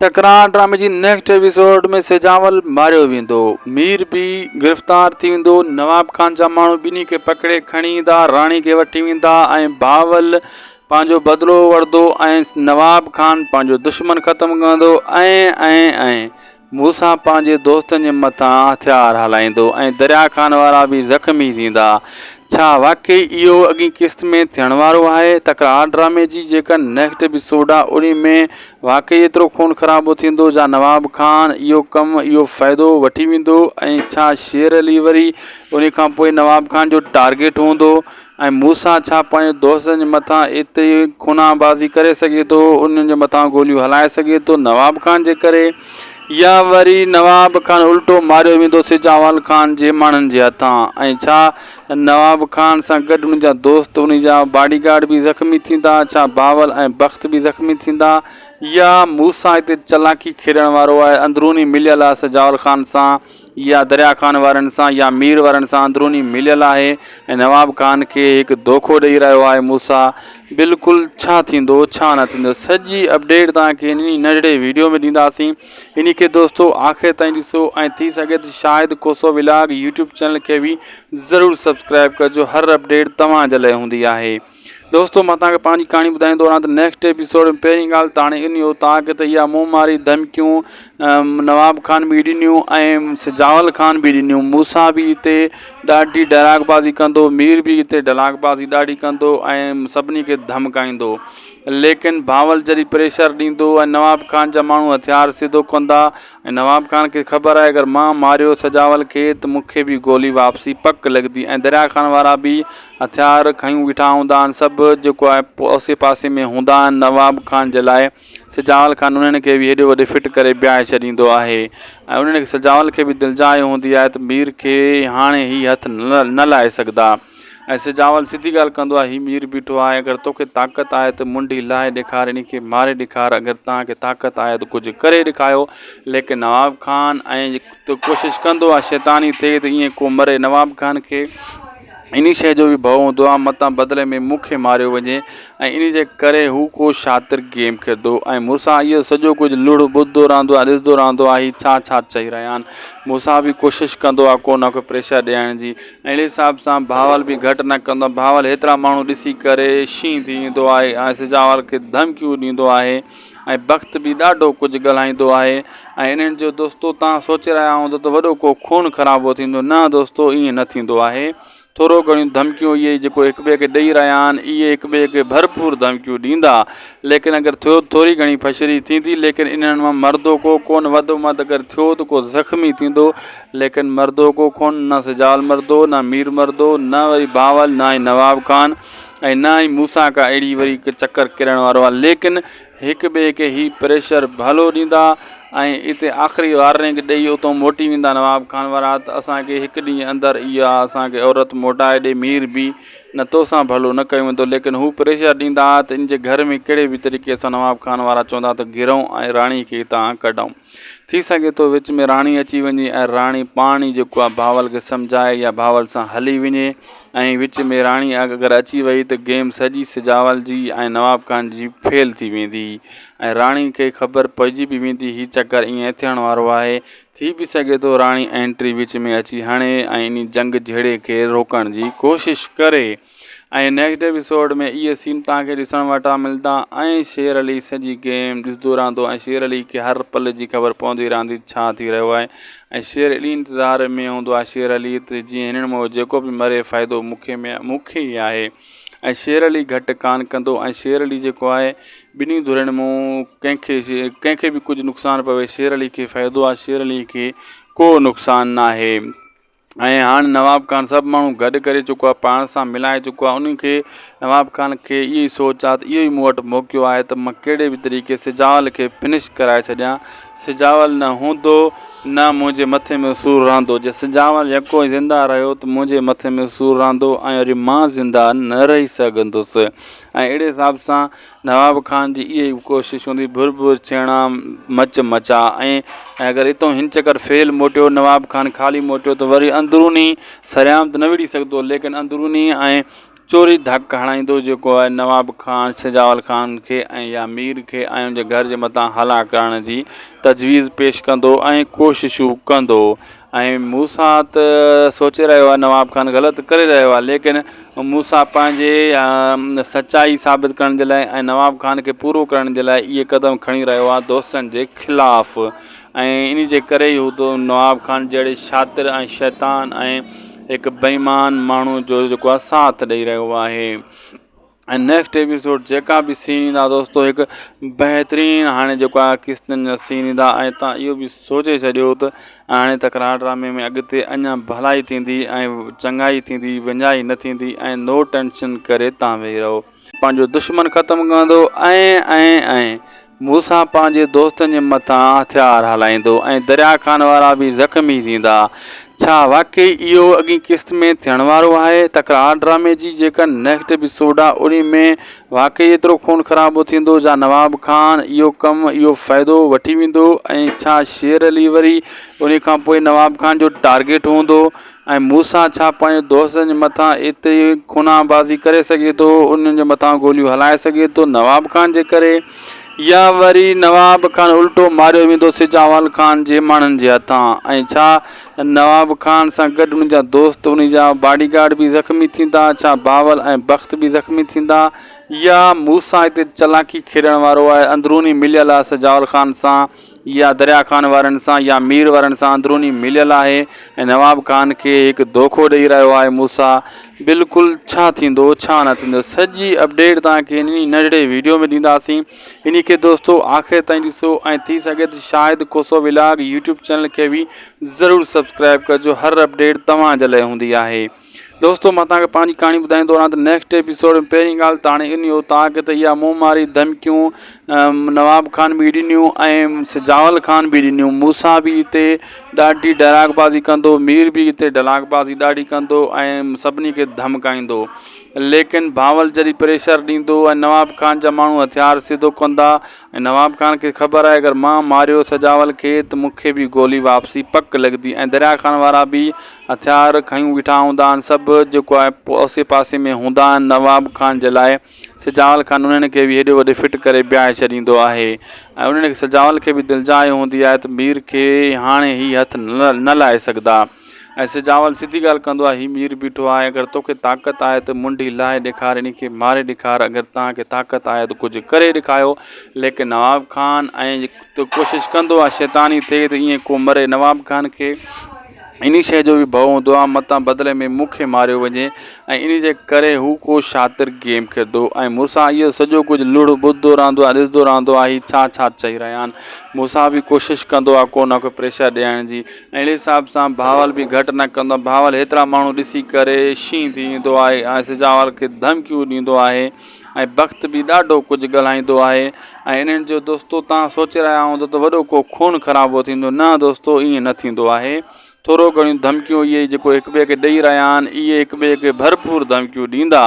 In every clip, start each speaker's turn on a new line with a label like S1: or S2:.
S1: تڪرار ڊرامي جي نيڪسٽ ايپيسوڊ ۾ سجاول ماريو ويندو، مير به گرفتار ٿي ويندو، نواب خان جا ماڻهو ٻنهي کي پڪڙي کڻي ايندا، راڻي کي وٺي ويندا ۽ بهاول پنهنجو بدلو وٺندو ۽ نواب خان پنهنجو دشمن ختم ڪندو ۽ ۽ ۽ موسيٰ پنهنجي دوستن جي مٿان هٿيار هلائيندو ۽ دريا خان وارا به زخمي ٿيندا. ڇا واقعي اهو اڳين قسط ۾ ٿيڻ وارو آهي؟ تڪرار ڊرامي جي جيڪا نيڪسٽ ايپيسوڊ آهي انهي ۾ واقعي ايترو خون خرابو ٿيندو جا نواب خان اهو ڪم اهو فائدو وٺي ويندو ۽ ڇا شير علي وري انهي کان پوء نواب خان جو ٽارگيٽ هوندو ۽ موسيٰ ڇا پنهنجي دوستن جي مٿان ايتري خونه بازي ڪري سگهي ٿو، انهن جي مٿان گوليون هلائي سگهي ٿو نواب خان جي ڪري يا وري نواب خان الٽو ماريو ويندو سجاول خان جي ماڻهن جي هٿان ۽ ڇا نواب خان سان گڏ ان جا دوست ان جا باڊي گارڊ به زخمي ٿيندا ڇا بهاول ۽ بخت به زخمي ٿيندا يا موسيٰ هتي چالاڪي کيڏڻ وارو آهي اندروني مليل آهي سجاول خان سان يا دريا خان وارن سان يا مير وارن سان اندروني مليل آهي ۽ نواب خان کي هڪ دوکو ڏئي رهيو آهي موسيٰ بلڪل ڇا ٿيندو ڇا نه ٿيندو سڄي اپڊيٽ توهان کي انهي ننڍڙي ويڊيو ۾ ڏينداسين انهي کي دوستو آخر تائين ڏسو ۽ ٿي سگهي ته Shahid Khoso vlog YouTube channel کي به ضرور سبسڪرائب ڪجو هر اپڊيٽ توهان جي لاء هوندي آهي. دوستو مان توهان کي پنهنجي ڪهاڻي ٻڌائيندو رهان ته نيڪسٽ ايپيسوڊ ۾ پهرين ڳالهه ته هاڻي ان اوطاق تي اها منهن ماري ڌمڪيون نواب خان به ڏنيون ۽ سجاول خان به ڏنيون موسيٰ به هتي ڏاڍي ڊراگ بازي ڪندو مير به هتي ڊلاگ بازي ڏاڍي ڪندو ۽ سڀني کي ڌمڪائيندو ليڪن بهاول جڏهن پريشر ڏيندو ۽ نواب خان جا ماڻهو هٿيار سڌو ڪندا ۽ نواب خان کي خبر آهي اگر مان ماريو سجاول کي ته مون کي به گولي واپسي پڪ لڳندي ۽ دريا خان وارا به هٿيار کنيون ويٺا هوندا آهن سڀ جيڪو آهي اوسي پاسي ۾ هوندا آهن نواب خان جي لاء سجاول خان انهن کي به هيڏي وڏي فٽ ڪري بيهاري ڇڏيندو آهي ۽ انهن کي سجاول کي به دلجاء هوندي آهي ته مير کي هاڻي هي هٿ نه لائي سگهندا ۽ سجاول سڌي ڳالهه ڪندو آهي هي مير بيٺو آهي اگر توکي طاقت آهي ته منڍي لاهي ڏيکار ان کي ماري ڏيکار اگر توهان کي طاقت آهي ته ڪجهه ڪري ڏيکايو ليڪن نواب خان ۽ ڪوشش ڪندو آهي شيطاني ٿئي ته ائين ڪو مري نواب خان کي انهي شيء جو به ڀؤ هوندو آهي متان بدلي ۾ مون کي ماريو وڃي ۽ انهي جي ڪري هو ڪو شاطر گيم کيڏندو ۽ مون سان اهو سڄو ڪجهه لڙ ٻڌندو رهندو آهي ڏسندو رهندو آهي هي ڇا ڇا چئي رهيا آهن مون سان به ڪوشش ڪندو آهي ڪو نه ڪو پريشر ڏيڻ جي اهڙي حساب سان بهاول به گهٽ نه ڪندو آهي بهاول هيترا ماڻهو ڏسي ڪري شينهن ٿي ويندو آهي ۽ سجاول کي ڌمڪيون ڏيندو آهي ۽ بخت به ڏاڍو ڪجهه ڳالهائيندو آهي ۽ انهن جو دوستو توهان سوچي رهيا هوندو ته وڏو ڪو خون خرابو ٿيندو نه دوستو ائين نه ٿيندو آهي ٿورو گهڻيون ڌمڪيون اهي جيڪو هڪ ٻئي کي ڏئي رهيا آهن اهي هڪ ٻئي کي ڀرپور ڌمڪيون ڏيندا ليڪن اگر ٿيو ٿوري گهڻي ڦشري ٿيندي ليڪن انهن مان مردو ڪو ڪون وڌ مد اگر ٿيو ته ڪو زخمي ٿيندو ليڪن مردو ڪو ڪون نه سجال مردو نه مير مردو نه وري بهاول نه ئي نواب خان ۽ نه ئي مون سان ڪا اهڙي وري چڪر ڪرڻ وارو آهي ليڪن هڪ ٻئي کي هي پريشر ڀلو ڏيندا ۽ اتي آخري وارننگ ڏئي اتو موٽي ويندا نواب خان وارا ته اسان کي هڪ ڏينهن اندر اها اسان کي عورت موٽائي ڏي مير به نه توسان ڀلو نه ڪيو ويندو ليڪن هو پريشر ڏيندا ته ان جي گهر ۾ ڪهڙي به طريقي سان نواب خان وارا چوندا ته گهرون ۽ راڻي کي هتان ڪڍون ٿي سگهي ٿو وچ ۾ راڻي اچي وڃي ۽ راڻي پاڻ ئي جيڪو آهي بهاول کي سمجهائي يا بهاول سان هلي وڃي ۽ وچ ۾ راڻي اگر اچي وئي ته گيم سڄي سجاول جي ۽ نواب خان جي فيل ٿي ويندي ۽ راڻي کي خبر پئجي به ويندي هي چڪر ائين ٿيڻ وارو آهي ٿي به سگهي ٿو راڻي انٽري وچ ۾ اچي هڻي ۽ انهي جنگ جهيڙي کي روڪڻ جي ڪوشش ڪري. ۽ نيڪسٽ ايپيسوڊ ۾ اهي سين توهان کي ڏسڻ وٽان ملدا ۽ شير علي سڄي گيم ڏسندو رهندو ۽ شير علي کي هر پل جي خبر پوندي رهندي ڇا ٿي رهيو آهي ۽ شير علي انتظار ۾ هوندو آهي شير علي ته جيئن هنن مان جيڪو به مري فائدو مون کي ۾ مون کي ئي آهي ۽ شير علي گهٽ ڪان ڪندو ۽ شير علي جيڪو آهي ٻنهي ڌرين مون ڪنهن کي ڪنهن کي به ڪجهه نقصان پوي شير علي کي فائدو آهي شير علي کي ڪو نقصان ناهي. ۽ هاڻ نواب خان سڀ ماڻهو گڏ ڪري چڪو آهي پاڻ سان ملائي چڪو آهي ان کي نواب خان کي اهو ئي سوچ آهي ته اهو ئي مون وٽ موقعو آهي ته مان ڪهڙي به طريقي سجاول کي فنش ڪرائي ڇڏيان سجاول نه هوندو نه منهنجي مٿي ۾ سور رهندو جي سجاول يڪو ئي زنده رهيو ته منهنجي مٿي ۾ سور رهندو ۽ وري مان زنده نه رهي سگهندس ۽ اهڙي حساب سان نواب خان جي اها ئي ڪوشش هوندي ڀر ڀر ڇيڻا مچ مچا ۽ اگر اتو هن چڪر فيل موٽيو نواب خان خالي موٽيو ته وري اندروني سرعام ته نه وڙهي سگهندو ليڪن اندروني ۽ چوري ڌڪ هڻائيندو جيڪو آهي نواب خان سجاول خان کي ۽ يا مير کي ۽ ان جي گهر جي مٿان هلان ڪرڻ جي تجويز پيش ڪندو ۽ ڪوششون ڪندو ۽ موسيٰ ته سوچي رهيو آهي نواب خان غلط ڪري رهيو آهي ليڪن موسيٰ پنهنجي سچائي ثابت ڪرڻ جي لاء ۽ نواب خان کي پورو ڪرڻ جي لاء اهي قدم کڻي رهيو آهي دوستن جي خلاف ۽ ان جي ڪري ئي هو نواب خان جهڙي شاطر ۽ شيطان ۽ هڪ بيمان ماڻهو جو جيڪو آهي ساٿ ڏئي رهيو آهي ۽ نيڪسٽ ايپيسوڊ جيڪا به سين ايندا دوستو هڪ بهترين هاڻي جيڪو آهي قسطن جا سين ايندا ۽ تان اهو به سوچي ڇڏيو ته هاڻي تڪرار ڊرامي ۾ اڳتي اڃا ڀلائي ٿيندي ۽ چڱائي ٿيندي وڃائي نه ٿيندي ۽ نو ٽينشن ڪري تان ويهي رهو. پنهنجو دشمن ختم ڪندو ۽ ۽ ۽ موسيٰ پنهنجي دوستن جي مٿان هٿيار هلائيندو ۽ دريا خان وارا به زخمي ٿيندا. ڇا واقعي اهو اڳين قسط ۾ ٿيڻ وارو آهي؟ تڪرار ڊرامي جي جيڪا نيڪسٽ ايپيسوڊ آ انهي ۾ واقعي ايترو خون خرابو ٿيندو جا نواب خان اهو ڪم اهو فائدو وٺي ويندو ۽ ڇا شير علي وري انهي کان پوء نواب خان جو ٽارگيٽ هوندو؟ ۽ موسيٰ ڇا پنهنجي دوستن جي مٿان ايتري خونه بازي ڪري سگهي ٿو، انهن جي مٿان گوليون هلائي سگهي ٿو نواب خان جي ڪري يا وري نواب خان الٽو ماريو ويندو سجاول خان جي ماڻهن جي هٿان ۽ ڇا نواب خان سان گڏ ان جا دوست ان جا باڊي گارڊ به زخمي ٿيندا ڇا بهاول ۽ بخت به زخمي ٿيندا يا موسيٰ هتي چلاڪي کيڏڻ وارو آهي اندروني مليل آهي سجاول خان سان يا دريا خان وارن سان يا مير وارن سان اندروني مليل آهي ۽ نواب خان کي هڪ دوکو ڏئي رهيو آهي موسيٰ بلڪل ڇا ٿيندو ڇا نه ٿيندو سڄي اپڊيٽ توهان کي انهي ننڍڙي ويڊيو ۾ ڏينداسين انهي کي دوستو آخر تائين ڏسو ۽ ٿي سگهي ته Shahid Khoso vlog YouTube channel کي به ضرور سبسڪرائب ڪجو هر اپڊيٽ توهان جي لاء هوندي آهي. دوستو مان توهان کي پنهنجي ڪهاڻي ٻڌائيندو رهان ته نيڪسٽ ايپيسوڊ ۾ پهرين ڳالهه ته هاڻي انهي اوطاق تي اها منهن ماري ڌمڪيون نواب خان به ڏنيون ۽ سجاول خان به ڏنيون موسيٰ به هتي ڏاڍي ڊراگ بازي ڪندو مير به هتي ڊلاگ بازي ڏاڍي ڪندو ۽ سڀني کي ڌمڪائيندو ليڪن بهاول جڏهن پريشر ڏيندو ۽ نواب خان جا ماڻهو هٿيار سڌو ڪندا ۽ نواب خان کي خبر آهي اگر مان ماريو سجاول کي ته مون کي به گولي واپسي پڪ لڳندي ۽ دريا خان وارا به هٿيار کنيون بيٺا هوندا آهن سڀ جيڪو آهي اوسي پاسي ۾ هوندا آهن نواب خان جي لاء سجاول خان انهن کي به هيڏي وڏي فٽ ڪري بيهاري ڇڏيندو آهي ۽ انهن کي سجاول کي به دلجاء هوندي آهي ته مير کي هاڻي هي هٿ نه لائي سگهندا ۽ سجاول سڌي ڳالهه ڪندو آهي هي مير بيٺو آهي اگر توکي طاقت آهي ته منڍي لاهي ڏيکار ان کي ماري ڏيکار اگر توهان کي طاقت آهي ته ڪجهه ڪري ڏيکايو ليڪن نواب خان ۽ ڪوشش ڪندو آهي شيطاني ٿئي ته ائين ڪو مري نواب خان کي انهي شيء جو به ڀؤ هوندو آهي متان بدلي ۾ مون کي ماريو وڃي ۽ انهي جي ڪري هو ڪو شاطر گيم کيڏندو ۽ مون سان اهو سڄو ڪجهه لڙ ٻڌندو رهندو آهي ڏسندو رهندو آهي هي ڇا ڇا چئي رهيا آهن مون سان به ڪوشش ڪندو آهي ڪو نه ڪو پريشر ڏيڻ جي اهڙي حساب سان بهاول به گهٽ نه ڪندو آهي بهاول هيترا ماڻهو ڏسي ڪري شينهن ٿي ويندو آهي ۽ سجاول کي ڌمڪيون ڏيندو آهي ۽ بخت به ڏاڍو ڪجهه ڳالهائيندو آهي ۽ انهن جو دوستو توهان سوچي رهيا هوندو ته وڏو ڪو خون خرابو ٿيندو نه دوستو ائين نه ٿيندو آهي ٿورو گهڻيون ڌمڪيون اهي جيڪو هڪ ٻئي کي ڏئي رهيا آهن اهي هڪ ٻئي کي ڀرپور ڌمڪيون ڏيندا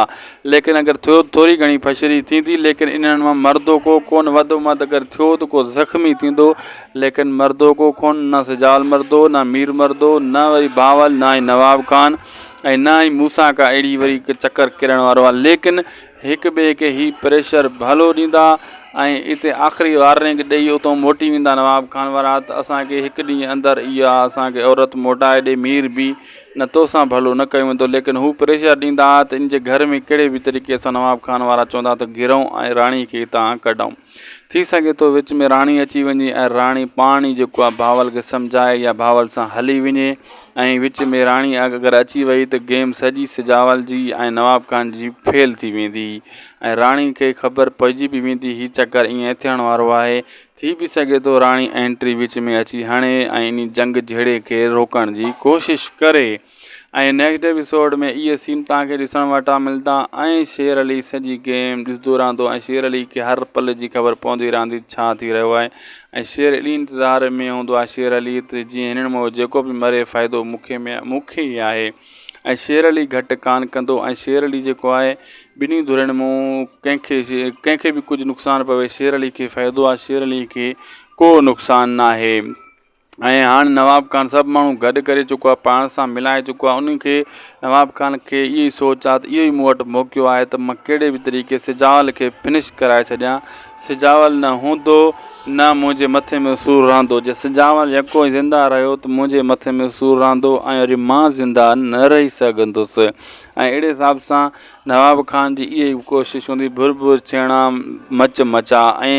S1: ليڪن اگر ٿيو ٿوري گهڻي ڦشري ٿيندي ليڪن انهن مان مردو ڪو ڪون وڌ مد اگر ٿيو ته ڪو زخمي ٿيندو ليڪن مردو ڪو ڪون نه سجال مردو نه مير مردو نه وري بهاول نه ئي نواب خان ۽ نه ئي مون سان ڪا اهڙي وري چڪر ڪرڻ وارو آهي ليڪن هڪ ٻئي کي هي پريشر ڀلو ڏيندا ۽ اتي آخري وارننگ ڏئي اتو موٽي ويندا نواب خان وارا ته اسان کي هڪ ڏينهن اندر اها اسان کي عورت موٽائي ڏي مير به نه توسان ڀلو نه ڪيو ويندو ليڪن هو پريشر ڏيندا ته ان جي گهر ۾ ڪهڙي به طريقي سان نواب خان وارا چوندا ته گهرون ۽ راڻي کي هتان ڪڍون ٿي سگهي ٿو وچ ۾ راڻي اچي وڃي ۽ راڻي پاڻ ئي جيڪو آهي بهاول کي سمجهائي يا بهاول سان هلي وڃي ۽ وچ ۾ راڻي اگر اچي وئي ته گيم سڄي سجاول جي ۽ نواب خان جي فيل ٿي ويندي ۽ راڻي کي خبر پئجي به ويندي هي چڪر ائين ٿيڻ وارو آهي ٿي به سگهي ٿو راڻي انٽري وچ ۾ اچي هڻي ۽ انهي جنگ جهيڙي کي روڪڻ جي ڪوشش ڪري. ۽ نيڪسٽ ايپيسوڊ ۾ اهي سين توهان کي ڏسڻ وٽان ملدا ۽ شير علي سڄي گيم ڏسندو رهندو ۽ شير علي کي هر پل جي خبر پوندي رهندي ڇا ٿي رهيو آهي ۽ شير علي انتظار ۾ هوندو آهي شير علي ته جيئن هنن مان جيڪو به مري فائدو مون کي ۾ مون کي ئي آهي ۽ شير علي گهٽ ڪان ڪندو ۽ شير علي جيڪو آهي ٻنهي ڌرين مون ڪنهن کي ڪنهن کي به ڪجهه نقصان پوي شير علي کي فائدو آهي شير علي کي ڪو نقصان ناهي. ۽ هاڻ نواب خان سڀ ماڻهو گڏ ڪري چڪو آهي پاڻ سان ملائي چڪو آهي ان کي نواب خان کي اهو ئي سوچ آهي ته اهو ئي مون وٽ موقعو آهي ته مان ڪهڙي به طريقي سجاول کي فنش ڪرائي ڇڏيان سجاول نه هوندو نه منهنجي مٿي ۾ سور رهندو جي سجاول يڪو ئي زنده رهيو ته منهنجي مٿي ۾ سور رهندو ۽ وري مان زنده نه رهي سگهندس ۽ اهڙي حساب سان نواب خان جي اها ئي ڪوشش هوندي ڀر ڀر ڇيڻا مچ مچا ۽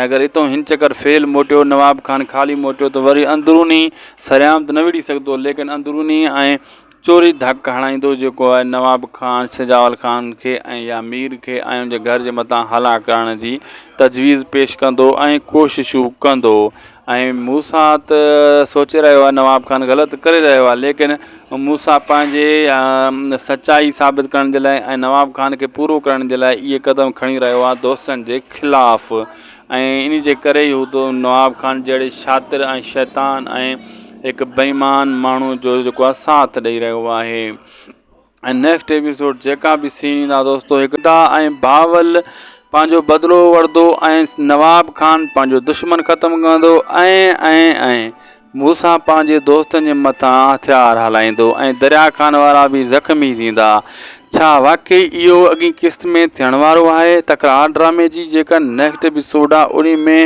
S1: اگر اتو هن چڪر فيل موٽيو نواب خان خالي موٽيو ته وري اندروني سرعام ته نه وڙهي سگهندو ليڪن اندروني ۽ چوري ڌڪ هڻائيندو جيڪو آهي نواب خان سجاول خان کي ۽ يا مير کي ۽ ان جي گهر جي مٿان هلا ڪرڻ جي تجويز پيش ڪندو ۽ ڪوششون ڪندو ۽ موسيٰ ته سوچي رهيو آهي نواب خان غلط ڪري رهيو آهي ليڪن موسيٰ پنهنجي سچائي ثابت ڪرڻ جي لاء ۽ نواب خان کي پورو ڪرڻ جي لاء اهي قدم کڻي رهيو آهي دوستن جي خلاف ۽ ان جي ڪري ئي هو نواب خان جهڙي شاطر ۽ شيطان ۽ هڪ بيمان ماڻهو جو جيڪو آهي ساٿ ڏئي رهيو آهي ۽ نيڪسٽ ايپيسوڊ جيڪا به سين ايندا دوستو هڪ دا ۽ بهاول پنهنجو بدلو وٺندو ۽ نواب خان پنهنجو دشمن ختم ڪندو ۽ ۽ ۽ موسيٰ پنهنجي دوستن جي مٿان هٿيار هلائيندو ۽ دريا خان وارا به زخمي ٿيندا ڇا واقعي اهو اڳين قسط ۾ ٿيڻ وارو آهي تڪرار ڊرامي جي جيڪا نيڪسٽ ايپيسوڊ آهي انهي ۾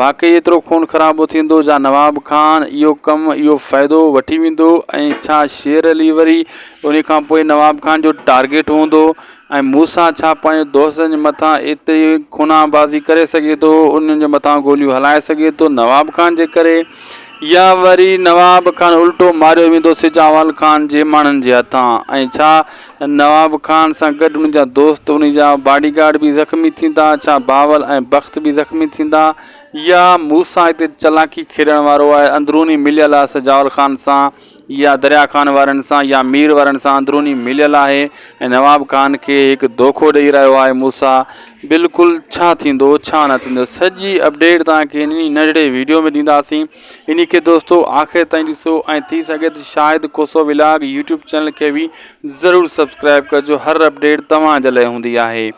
S1: واقعي ايترو خون خرابو ٿيندو جا نواب خان اهو ڪم اهو فائدو وٺي ويندو ۽ ڇا شير علي وري ان کان پوء نواب خان جو ٽارگيٽ هوندو ۽ موسيٰ ڇا پنهنجي دوستن جي مٿان ايتري خونا بازي ڪري سگهي ٿو انهن جي مٿان گوليون هلائي سگهي ٿو نواب خان جي ڪري يا وري نواب خان الٽو ماريو ويندو سجاول خان جي ماڻهن جي هٿان ۽ ڇا نواب خان سان گڏ ان جا دوست ان جا باڊي گارڊ به زخمي ٿيندا ڇا بهاول ۽ بخت به زخمي ٿيندا يا موسيٰ هتي چالاڪي کيڏڻ وارو آهي اندروني مليل آهي سجاول خان سان يا دريا خان وارن سان يا مير وارن سان اندروني مليل آهي ۽ نواب خان کي هڪ دوکو ڏئي رهيو آهي موسيٰ بلڪل ڇا ٿيندو ڇا نه ٿيندو سڄي اپڊيٽ توهان کي انهي ننڍڙي ويڊيو ۾ ڏينداسين انهي کي دوستو آخر تائين ڏسو ۽ ٿي سگهي ته Shahid Khoso vlog YouTube channel کي به ضرور سبسڪرائب ڪجو هر اپڊيٽ توهان جي لاء هوندي آهي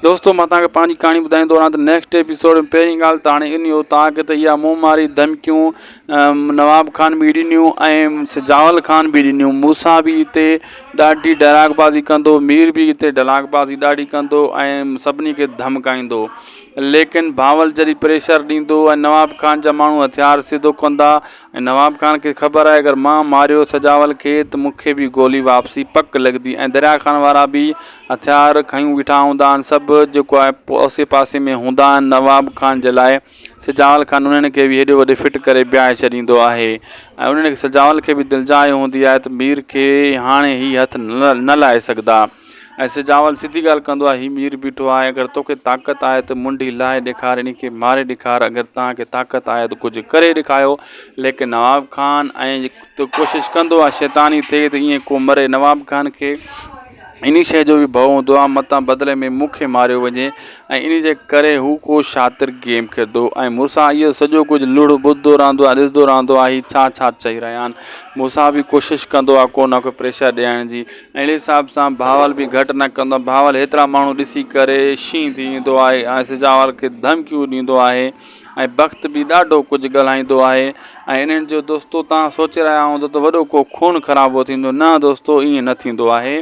S1: دوستو مان توهان کي پنهنجي ڪهاڻي ٻڌائيندو رهان ته نيڪسٽ ايپيسوڊ ۾ پهرين ڳالهه ته هاڻي انهي اوطاق تي اها منهن ماري ڌمڪيون نواب خان به ڏنيون ۽ سجاول خان به ڏنيون موسيٰ به هتي ڏاڍي ڊراڪ بازي ڪندو مير به هتي ڊلاڪ بازي ڏاڍي ڪندو ۽ سڀني کي ڌمڪائيندو ليڪن بهاول جڏهن پريشر ڏيندو ۽ نواب خان جا ماڻهو هٿيار سڌو ڪندا ۽ نواب خان کي خبر آهي اگر مان ماريو سجاول کي ته مون کي به گولي واپسي پڪ لڳندي ۽ دريا خان وارا به هٿيار کنيون ويٺا هوندا آهن سڀ جيڪو آهي اوسي پاسي ۾ هوندا آهن نواب خان جي لاء سجاول خان انهن کي به هيڏي وڏي فٽ ڪري بيهاري ڇڏيندو آهي ۽ انهن کي سجاول کي به دلجاء هوندي آهي ته مير کي هاڻي هي هٿ نه لائي سگهندا ۽ سجاول سڌي ڳالهه ڪندو آهي هي مير بيٺو آهي اگر توکي طاقت آهي ته منڍي لاهي ڏيکار انهي کي ماري ڏيکار اگر توهان کي طاقت آهي ته ڪجهه ڪري ڏيکايو ليڪن نواب خان ۽ ڪوشش ڪندو آهي شيطاني ٿئي ته ائين ڪو مري نواب خان کي انهي شيء جو به ڀؤ هوندو آهي متان بدلي ۾ مون کي ماريو وڃي ۽ انهي جي ڪري هو ڪو شاطر گيم کيڏندو ۽ مون سان اهو سڄو ڪجهه لڙ ٻڌندو رهندو آهي ڏسندو رهندو آهي هي ڇا ڇا چئي رهيا آهن مون سان به ڪوشش ڪندو آهي ڪو نه ڪو پريشر ڏيڻ جي اهڙي حساب سان بهاول به گهٽ نه ڪندو آهي بهاول هيترا ماڻهو ڏسي ڪري شينهن ٿي ويندو آهي ۽ سجاول کي ڌمڪيون ڏيندو آهي ۽ بخت به ڏاڍو ڪجهه ڳالهائيندو آهي ۽ انهن جو دوستو توهان سوچي رهيا هوندو ته وڏو ڪو خون خرابو ٿيندو نه دوستو ائين نه ٿيندو آهي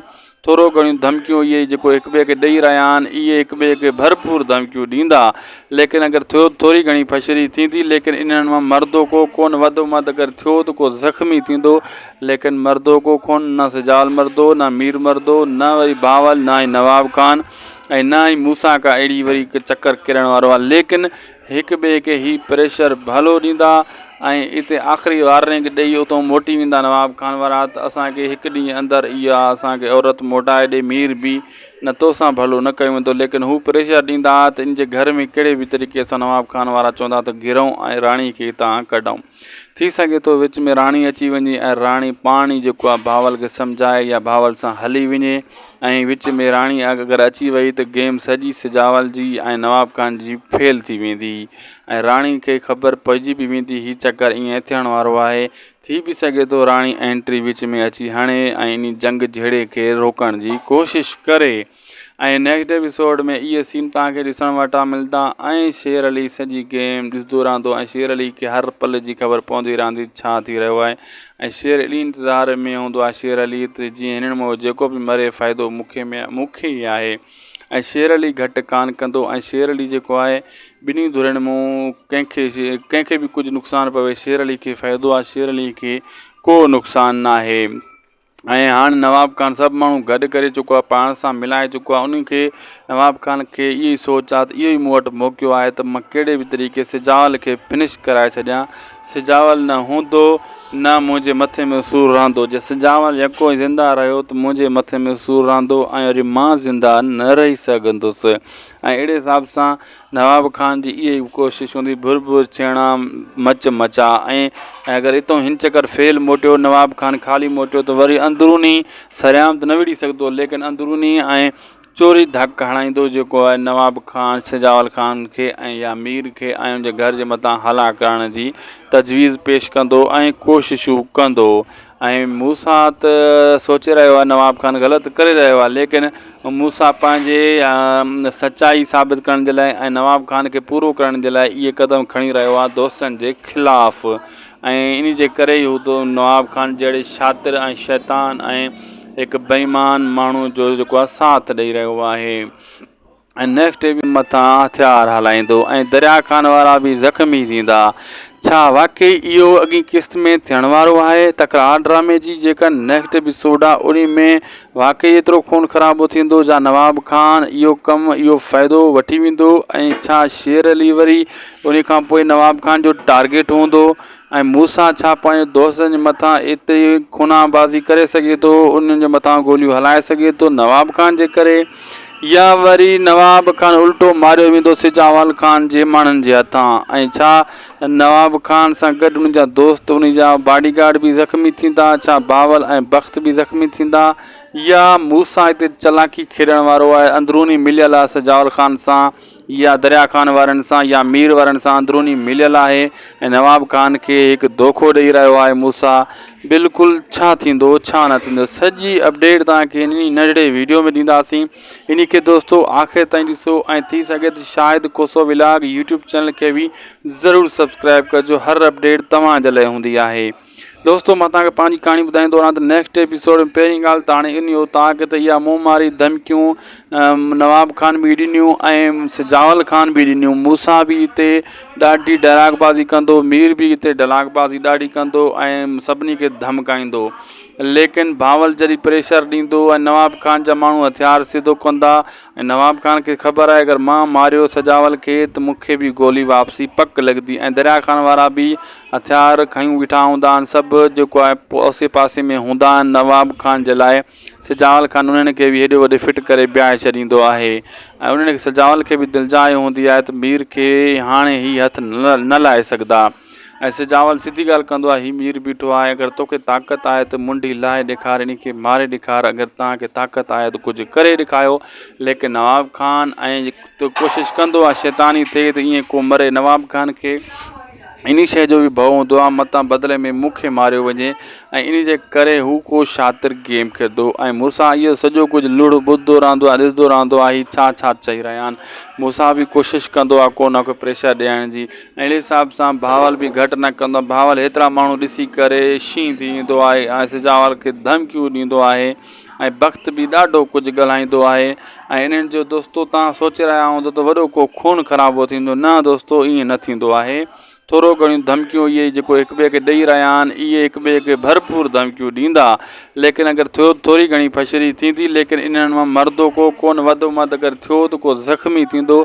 S1: ٿورو گهڻيون ڌمڪيون اهي جيڪو هڪ ٻئي کي ڏئي رهيا آهن اهي هڪ ٻئي کي ڀرپور ڌمڪيون ڏيندا ليڪن اگر ٿيو ٿوري گهڻي ڦشري ٿيندي ليڪن انهن مان مردو ڪو ڪونه وڌ مد اگر ٿيو ته ڪو زخمي ٿيندو ليڪن مردو ڪو ڪونه نه سجال مردو نه مير مردو نه وري بهاول نه ئي نواب خان ۽ نه ئي موسيٰ ڪا اهڙي وري چڪر ڪرڻ وارو آهي ليڪن هڪ ٻئي کي هي پريشر ڀلو ڏيندا ۽ اتي آخري وارننگ ڏئي اتو موٽي ويندا نواب خان وارا ته اسان کي هڪ ڏينهن اندر اها اسان کي عورت موٽائي ڏي مير به نه توسان ڀلو نه ڪيو ويندو ليڪن هو پريشر ڏيندا ته ان جي گهر ۾ ڪهڙي به طريقي سان نواب خان وارا چوندا ته گهرون ۽ راڻي کي هتان ڪڍون ٿي سگهي ٿو وچ ۾ راڻي اچي وڃي ۽ راڻي پاڻ ئي جيڪو آهي بهاول کي سمجهائي يا بهاول سان هلي وڃي ۽ وچ ۾ راڻي اگر اچي وئي ته گيم سڄي سجاول جي ۽ نواب خان جي فيل ٿي ويندي ۽ راڻي کي خبر پئجي به ويندي هي چڪر ائين ٿيڻ وارو آهي ٿي به سگهي ٿو راڻي انٽري وچ ۾ اچي هڻي ۽ انهي جنگ جهيڙي کي روڪڻ جي ڪوشش ڪري. ۽ نيڪسٽ ايپيسوڊ ۾ اهي سين توهان کي ڏسڻ وٽان ملدا ۽ شير علي سڄي گيم ڏسندو رهندو ۽ شير علي کي هر پل جي خبر پوندي رهندي ڇا ٿي رهيو آهي ۽ شير علي انتظار ۾ هوندو آهي شير علي ته جيئن هنن مان جيڪو به مري فائدو مون کي ۾ مون کي ئي آهي ۽ شير علي گهٽ ڪانه ڪندو ۽ شير علي جيڪو آهي ٻنهي ڌرين مون ڪنهن کي ڪنهن کي به ڪجهه نقصان پوي شير علي کي فائدو آهي شير علي کي ڪو نقصان ناهي. ۽ هاڻ نواب خان سڀ ماڻهو گڏ ڪري چڪو آهي پاڻ سان ملائي چڪو آهي ان کي نواب خان کي اهو ئي سوچ آهي ته اهو ئي مون وٽ موقعو آهي ته مان ڪهڙي به طريقي سجاول کي فنش ڪرائي ڇڏيان سجاول نه هوندو نه منهنجي مٿي ۾ سور رهندو جي سجاول يڪو ئي زنده رهيو ته منهنجي مٿي ۾ سور رهندو ۽ وري مان زنده نه رهي سگهندس ۽ اهڙي حساب سان نواب خان جي اها ئي ڪوشش هوندي ڀر ڀر ڇيڻا مچ مچا ۽ اگر اتو هن چڪر فيل موٽيو نواب خان خالي موٽيو ته وري اندروني سرعام ته نه وڙهي سگهندو ليڪن اندروني ۽ چوري ڌڪ هڻائيندو جيڪو آهي نواب خان سجاول خان کي ۽ يا مير کي ۽ ان جي گهر جي متان هلا ڪرڻ جي تجويز پيش ڪندو ۽ ڪوششون ڪندو ۽ موسيٰ ته سوچي رهيو آهي نواب خان غلط ڪري رهيو آهي ليڪن موسيٰ پنهنجي سچائي ثابت ڪرڻ جي لاء ۽ نواب خان کي پورو ڪرڻ جي لاء اهي قدم کڻي رهيو آهي دوستن جي خلاف ۽ ان جي ڪري ئي هو نواب خان جهڙي شاطر ۽ شيطان ۽ هڪ بيمان ماڻهو جو جيڪو آهي ساٿ ڏئي رهيو آهي. ۽ نيڪسٽ ٽي وي مٿان هٿيار هلائيندو ۽ دريا خان وارا به زخمي ٿيندا ڇا واقعي اهو اڳين قسط ۾ ٿيڻ وارو آهي تڪرار ڊرامي جي جيڪا نيڪسٽ ايپيسوڊ آهي انهي ۾ واقعي ايترو خون خرابو ٿيندو جا نواب خان اهو ڪم اهو فائدو وٺي ويندو ۽ ڇا شير علي وري انهي کان پوء نواب خان جو ٽارگيٽ هوندو ۽ موسيٰ ڇا پنهنجي دوستن جي مٿان ايتري خونه بازي ڪري سگهي ٿو، انهن جي مٿان گوليون هلائي سگهي ٿو نواب خان جي ڪري يا وري نواب خان الٽو ماريو ويندو سجاول خان جي ماڻهن جي هٿان ۽ ڇا نواب خان سان گڏ ان جا دوست ان جا باڊي گارڊ به زخمي ٿيندا ڇا بهاول ۽ بخت به زخمي ٿيندا يا موسيٰ هتي چلاڪي کيڏڻ وارو آهي اندروني مليل آهي سجاول خان سان يا دريا خان وارن سان يا مير وارن سان اندروني مليل آهي ۽ نواب خان کي هڪ دوکو ڏئي رهيو آهي موسيٰ بلڪل ڇا ٿيندو ڇا نه ٿيندو سڄي اپڊيٽ توهان کي انهي ننڍڙي ويڊيو ۾ ڏينداسين انهي کي دوستو آخر تائين ڏسو ۽ ٿي سگهي ته Shahid Khoso vlog YouTube channel کي به ضرور سبسڪرائب ڪجو هر اپڊيٽ توهان جي لاء هوندي آهي. دوستو مان توهان کي پنهنجي ڪهاڻي ٻڌائيندو رهان ته نيڪسٽ ايپيسوڊ ۾ پهرين ڳالهه ته هاڻي ان اوطاق تي اها منهن ماري ڌمڪيون نواب خان به ڏنيون ۽ سجاول خان به ڏنيون موسيٰ به هتي ڏاڍي ڊراگ بازي ڪندو مير به هتي ڊلاگ بازي ڏاڍي ڪندو ۽ سڀني کي ڌمڪائيندو ليڪن بهاول جڏهن پريشر ڏيندو ۽ نواب خان جا ماڻهو هٿيار سڌو ڪندا ۽ نواب خان کي خبر آهي اگر مان ماريو سجاول کي ته مون کي به گولي واپسي پڪ لڳندي ۽ دريا خان وارا به هٿيار کنيون ويٺا هوندا آهن سڀ جيڪو آهي اوسي پاسي ۾ هوندا آهن نواب خان جي لاء سجاول خان انهن کي به هيڏو وڏو فٽ ڪري بيهاري ڇڏيندو آهي ۽ انهن کي سجاول کي به دلجاء هوندي آهي ته مير کي هاڻي هي هٿ نه لائي سگهندا ۽ سجاول سڌي ڳالهه ڪندو آهي هي مير بيٺو آهي اگر توکي طاقت آهي ته منڍي لاهي ڏيکار ان کي ماري ڏيکار اگر توهان کي طاقت آهي ته ڪجهه ڪري ڏيکايو ليڪن نواب خان ۽ ڪوشش ڪندو آهي شيطاني ٿئي ته ائين ڪو مري نواب خان کي انهي شيء جو به ڀؤ هوندو آهي متان بدلي ۾ مون کي ماريو وڃي ۽ انهي جي ڪري هو ڪو شاطر گيم کيڏندو ۽ مون سان اهو سڄو ڪجهه لڙ ٻڌندو رهندو آهي ڏسندو رهندو آهي هي ڇا ڇا چئي رهيا آهن مون سان به ڪوشش ڪندو آهي ڪو نه ڪو پريشر ڏيڻ جي اهڙي حساب سان بهاول به گهٽ نه ڪندو آهي بهاول هيترا ماڻهو ڏسي ڪري شينهن ٿي ويندو آهي ۽ سجاول کي ڌمڪيون ڏيندو آهي ۽ بخت به ڏاڍو ڪجهه ڳالهائيندو آهي ۽ انهن جو دوستو توهان سوچي رهيا هوندو ته وڏو ڪو خون خرابو ٿيندو نه دوستو ائين نه ٿيندو آهي ٿورو گهڻيون ڌمڪيون اهي جيڪو هڪ ٻئي کي ڏئي رهيا آهن اهي هڪ ٻئي کي ڀرپور ڌمڪيون ڏيندا ليڪن اگر ٿيو ٿوري گهڻي ڦشري ٿيندي ليڪن انهن مان مردو ڪو ڪون وڌ مد اگر ٿيو ته ڪو زخمي ٿيندو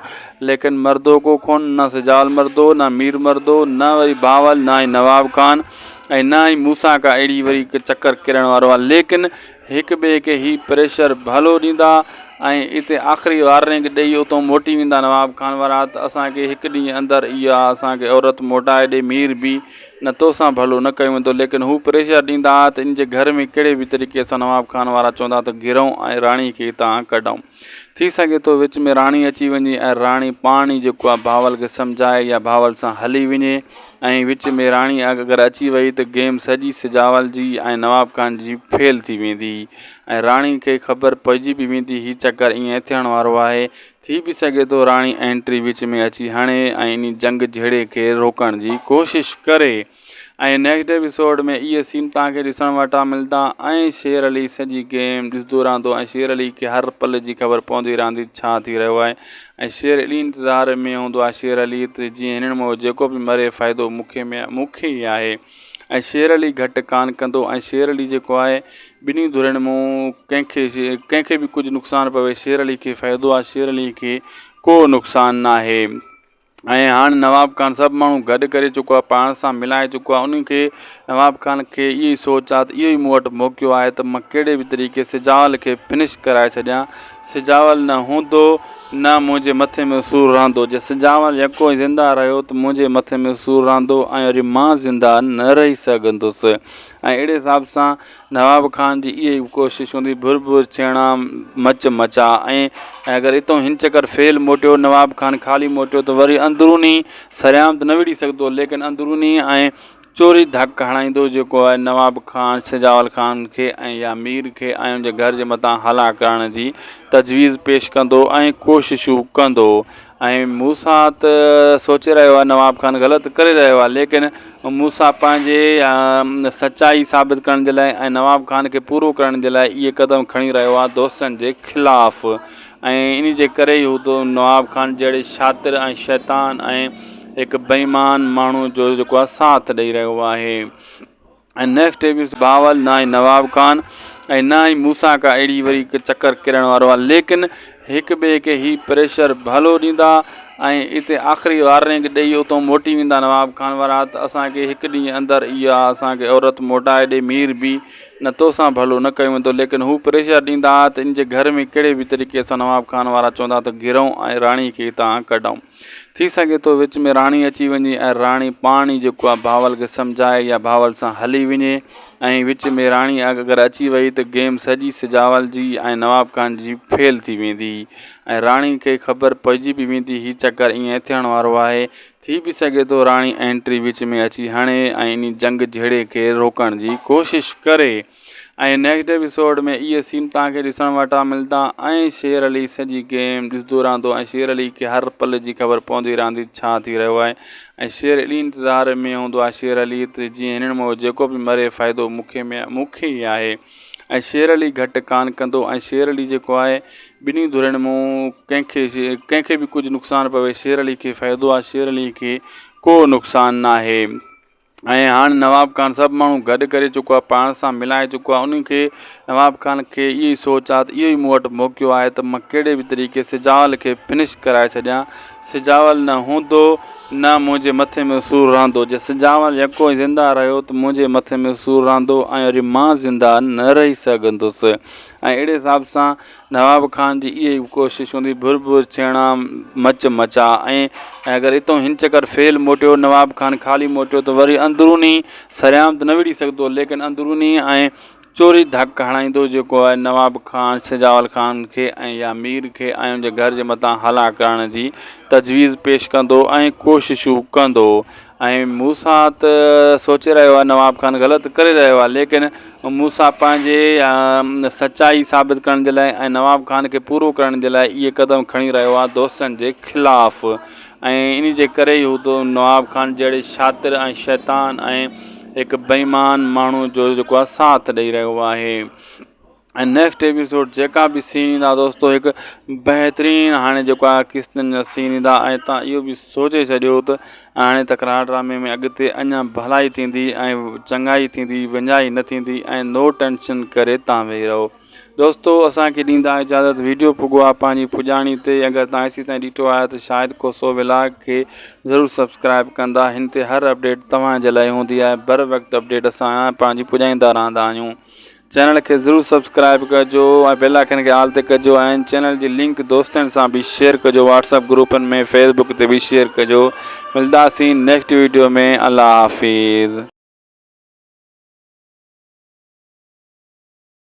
S1: ليڪن مردو ڪو ڪون نه سجال مردو نه مير مردو نه وري بهاول نه ئي نواب خان ۽ نه ئي مون سان ڪا اهڙي وري چڪر ڪرڻ وارو آهي ليڪن هڪ ٻئي کي هي پريشر ڀلو ڏيندا ۽ اتي آخري وارننگ ڏئي اتو موٽي ويندا نواب خان وارا ته اسان کي هڪ ڏينهن اندر اها اسان کي عورت موٽائي ڏي مير به نه توسان ڀلو نه ڪيو ويندو ليڪن هو پريشر ڏيندا ته ان جي گهر ۾ ڪهڙي به طريقي سان نواب خان وارا چوندا ته گهرون ۽ راڻي کي هتان ڪڍون ٿي سگهي ٿو وچ ۾ راڻي اچي وڃي ۽ راڻي پاڻ ئي جيڪو آهي بهاول کي سمجهائي يا بهاول سان هلي وڃي ۽ وچ ۾ راڻي اگر اچي وئي ته گيم سڄي سجاول جي ۽ نواب خان جي فيل ٿي ويندي ۽ راڻي کي خبر پئجي به ويندي هي چڪر ائين ٿيڻ وارو آهي ٿي به سگهي ٿو راڻي انٽري وچ ۾ اچي هڻي ۽ انهي جنگ جهيڙي کي روڪڻ جي ڪوشش ڪري ۽ نيڪسٽ ايپيسوڊ ۾ اهي سين توهان کي ڏسڻ وٽان ملدا ۽ شير علي سڄي گيم ڏسندو رهندو ۽ شير علي کي هر پل جي خبر پوندي رهندي ڇا ٿي رهيو آهي ۽ شير علي انتظار ۾ هوندو آهي شير علي ته جيئن هنن مان جيڪو به مري فائدو مون کي ۾ مون کي ئي آهي ۽ شير علي گهٽ ڪان ڪندو ۽ شير علي جيڪو آهي ٻنهي ڌرين مان ڪنهن کي ڪنهن کي به ڪجهه نقصان پوي شير علي کي فائدو آهي شير علي کي ڪو نقصان ناهي. ۽ هاڻ نواب خان سڀ ماڻهو گڏ ڪري چڪو آهي پاڻ سان ملائي چڪو آهي ان کي نواب خان کي اهو ئي سوچ آهي ته اهو ئي مون وٽ موقعو آهي ته مان ڪهڙي به طريقي سجاول کي فنش ڪرائي ڇڏيان سجاول نه هوندو نه منهنجي مٿي ۾ سور رهندو جي سجاول يڪو ئي زنده رهيو ته منهنجي مٿي ۾ سور رهندو ۽ وري مان زنده نه رهي سگهندس ۽ اهڙي حساب سان نواب خان جي اها ئي ڪوشش هوندي ڀر ڀر ڇيڻا مچ مچا ۽ اگر اتو هن چڪر فيل موٽيو نواب خان خالي موٽيو ته وري اندروني سرعام ته نه وڙهي سگهندو ليڪن اندروني ۽ چوري ڌڪ هڻائيندو جيڪو آهي نواب خان سجاول خان کي ۽ يا مير کي ۽ ان جي گهر جي متان هلان ڪرڻ جي تجويز پيش ڪندو ۽ ڪوششون ڪندو ۽ موسيٰ ته سوچي رهيو آهي نواب خان غلط ڪري رهيو آهي ليڪن موسيٰ پنهنجي سچائي ثابت ڪرڻ جي لاء ۽ نواب خان کي پورو ڪرڻ جي لاء اهي قدم کڻي رهيو آهي دوستن جي خلاف ۽ ان جي ڪري ئي هو نواب خان جهڙي شاطر ۽ شيطان ۽ هڪ بيمان ماڻهو جو جيڪو آهي ساٿ ڏئي رهيو آهي. ۽ نيڪسٽ ايپيسوڊ بهاول نه ئي نواب خان ۽ نه ئي موسيٰ ڪا اهڙي وري چڪر ڪرڻ وارو آهي ليڪن هڪ ٻئي کي هي پريشر ڀلو ڏيندا ۽ اتي آخري وارننگ ڏئي اتو موٽي ويندا نواب خان وارا ته اسانکي هڪ ڏينهن اندر اها اسانکي عورت موٽائي ڏي مير به نه توسان ڀلو نه ڪيو ويندو ليڪن هو پريشر ڏيندا ته ان جي گهر ۾ ڪهڙي به طريقي سان نواب خان وارا چوندا ته گهرون ۽ راڻي کي هتان ڪڍون ٿي سگهي ٿو وچ ۾ راڻي اچي وڃي ۽ راڻي پاڻ ئي جيڪو آهي بهاول کي سمجهائي يا بهاول سان هلي وڃي ۽ وچ ۾ راڻي اگر اچي وئي ته گيم سڄي سجاول جي ۽ نواب خان جي فيل ٿي ويندي ۽ راڻي کي خبر پئجي به ويندي هي چڪر ائين ٿيڻ وارو آهي ٿي به سگهي ٿو راڻي انٽري وچ ۾ اچي هڻي ۽ انهي جنگ جهيڙي کي روڪڻ جي ڪوشش ڪري. ۽ نيڪسٽ ايپيسوڊ ۾ اهي سين توهان کي ڏسڻ وٽان ملدا ۽ شير علي سڄي گيم ڏسندو رهندو ۽ شير علي کي هر پل جي خبر پوندي رهندي ڇا ٿي رهيو آهي ۽ شير علي انتظار ۾ هوندو آهي شير علي ته جيئن هنن مان جيڪو به مري فائدو مون کي ۾ مون کي ئي آهي ۽ شير علي گهٽ ڪان ڪندو ۽ شير علي جيڪو آهي ٻنهي ڌرين مان ڪنهن کي ڪنهن کي به ڪجهه نقصان پوي شير علي کي فائدو آهي شير علي کي ڪو نقصان ناهي. ۽ هاڻ نواب خان سڀ ماڻهو گڏ ڪري چڪو آهي پاڻ سان ملائي چڪو آهي ان کي نواب خان کي اهو ئي سوچ آهي ته اهو ئي مون وٽ موقعو آهي ته مان ڪهڙي به طريقي سجاول کي فنش ڪرائي ڇڏيان سجاول نه هوندو نه منهنجي مٿي ۾ سور رهندو جي سجاول يڪو ئي زنده رهيو ته منهنجي مٿي ۾ سور رهندو ۽ وري مان زنده نه رهي سگهندس ۽ اهڙي حساب سان نواب خان جي اها ئي ڪوشش هوندي ڀر ڀر ڇيڻا مچ مچا ۽ اگر اتو هن چڪر فيل موٽيو نواب خان خالي موٽيو ته وري اندروني سرعام ته نه وڙهي سگهندو ليڪن اندروني ۽ چوري ڌڪ هڻائيندو جيڪو آهي نواب خان سجاول خان کي ۽ يا مير کي ۽ ان جي گهر جي متان هلان ڪرڻ جي تجويز پيش ڪندو ۽ ڪوششون ڪندو ۽ موسيٰ ته سوچي رهيو آهي نواب خان غلط ڪري رهيو آهي ليڪن موسيٰ پنهنجي سچائي ثابت ڪرڻ جي لاء ۽ نواب خان کي پورو ڪرڻ جي لاء اهي قدم کڻي رهيو آهي دوستن جي خلاف ۽ ان جي ڪري ئي هو نواب خان جهڙي شاطر ۽ شيطان ۽ هڪ بيمان ماڻهو جو جيڪو آهي ساٿ ڏئي رهيو آهي. ۽ نيڪسٽ ايپيسوڊ جيڪا به سين ايندا دوستو هڪ بهترين هاڻي جيڪو آهي قسطن جا سين ايندا ۽ تان اهو به سوچي ڇڏيو ته هاڻي تڪرار ڊرامي ۾ اڳتي اڃا ڀلائي ٿيندي ۽ چڱائي ٿيندي وڃائي نه ٿيندي ۽ نو ٽينشن ڪري تان ويهي رهو دوستو اسانکي ڏيندا اجازت ويڊيو پڳو آهي پنهنجي پڄاڻي تي اگر تان ايسي تائين ڏٺو آهي ته شاهد کوسو ولاگ کي ضرور سبسڪرائب ڪندا هن تي هر اپڊيٽ توهان جي لاء هوندي آهي بر وقت اپڊيٽ اسان پنهنجي پڄائيندا رهندا آهيون. چينل کي ضرور سبسڪرائب ڪجو ۽ بيل آئيڪن کي آل تي ڪجو ۽ چينل جي لنڪ دوستن سان به شيئر ڪجو واٽس اپ گروپن ۾ فيس بڪ تي به شيئر ڪجو ملداسين نيڪسٽ ويڊيو ۾ الله حافظ.